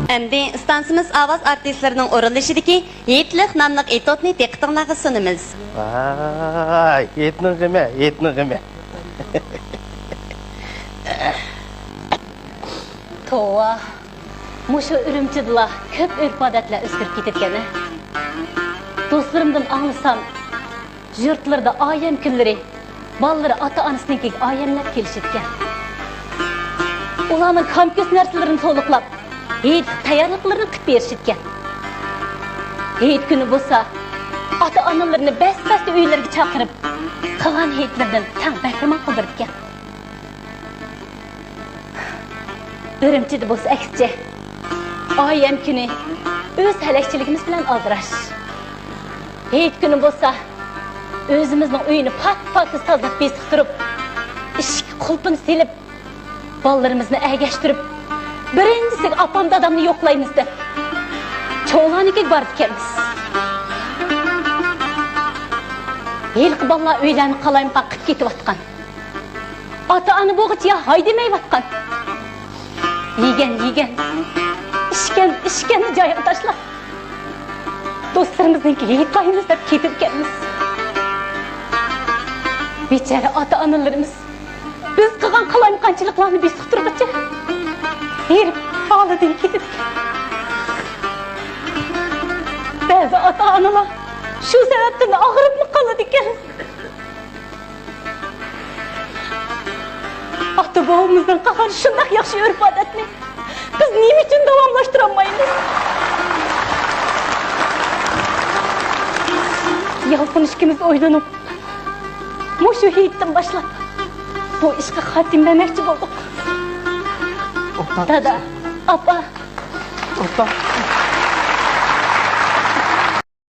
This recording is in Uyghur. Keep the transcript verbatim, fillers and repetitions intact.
ئەمدى ئىستانسىمىز ئاۋاز ئارتىسلىرىنىڭ ئورۇنلىشىدىكى ھېيتلىق ناملىق ئېتوتنى دىققىتىڭلارغا سۇنىمىز. ۋاي، ھېيتنىڭ غېمى، ھېيتنىڭ غېمى. توۋا، مۇشۇ ئۈرۈمچىدىلا كۆپ ئۆرپ-ئادەتلەر ئۆزگىرىپ كېتىدىكەن-ە. دوستلىرىمدىن ئاڭلىسام، يۇرتلىرىدا ئايەم كۈنلىرى بالىلىرى ئاتا-ئانىسىنىڭكىگە ئايەملەپ كېلىشىدىكەن. ئۇلارنىڭ كام-كۆس نەرسىلىرىنى تولۇقلاپ، ھېيتلىق تەييارلىقلىرىنى قىلىپ بېرىشىدىكەن. ھېيت كۈنى بولسا ئاتا-ئانىلىرىنى بەس-بەستە ئۆيلىرىگە چاقىرىپ، قىلغان ھېيتلىرىدىن تەڭ بەھرىمەن قىلدۇرىدىكەن. ئۈرۈمچىدە بولسا ئەكسىچە، ئايەم كۈنى ئۆز ھەلەكچىلىكىمىز بىلەن ئالدىراش. ھېيت كۈنى بولسا ئۆزىمىزنىڭ ئۆيىنى پاك-پاكىز تازىلاپ بېسىق تۇرۇپ، ئىشىك قۇلپىنى سېلىپ، بالىلىرىمىزنى ئەگەشتۈرۈپ، بىرىنچىسىگە ئاپام دادامنى يوقلايمىز دەپ، چوڭلارنىڭكىگە بارىدىكەنمىز. ھېلىقى بالىلار ئۆيلەرنى قالايمىقان قىلىپ كېتىۋاتقان. ئاتا-ئانا بولغۇچە يا ھايدىمەيۋاتقان. يېگەن يېگەن، ئىچكەن ئىچكەننى جايىغا تاشلاپ، دوستلىرىمىزنىڭكىگە يېتىۋايمىز دەپ كېتىدىكەنمىز. بىچارە ئاتا-ئانىلىرىمىز بىز قىلغان قالايمىقانچىلىقلارنى بېسىق تۇرغۇچە ھېرىپ ھالىدىن كېتىدىكەن. بەزى ئاتا-ئانىلار شۇ سەۋەبتىن ئاغرىپمۇ قالىدىكەن. ئاتا-بوۋىمىزدىن قالغان شۇنداق ياخشى ئۆرپ-ئادەتنى بىز نېمە ئۈچۈن داۋاملاشتۇرالمايمىز؟ يالقۇن ئىككىمىز ئويلىنىپ، مۇشۇ ھېيتتىن باشلاپ بۇ ئىشقا خاتىمىلىمەكچى بولدۇق. ئوبدان. دادا، ئاپا. ئوبدان.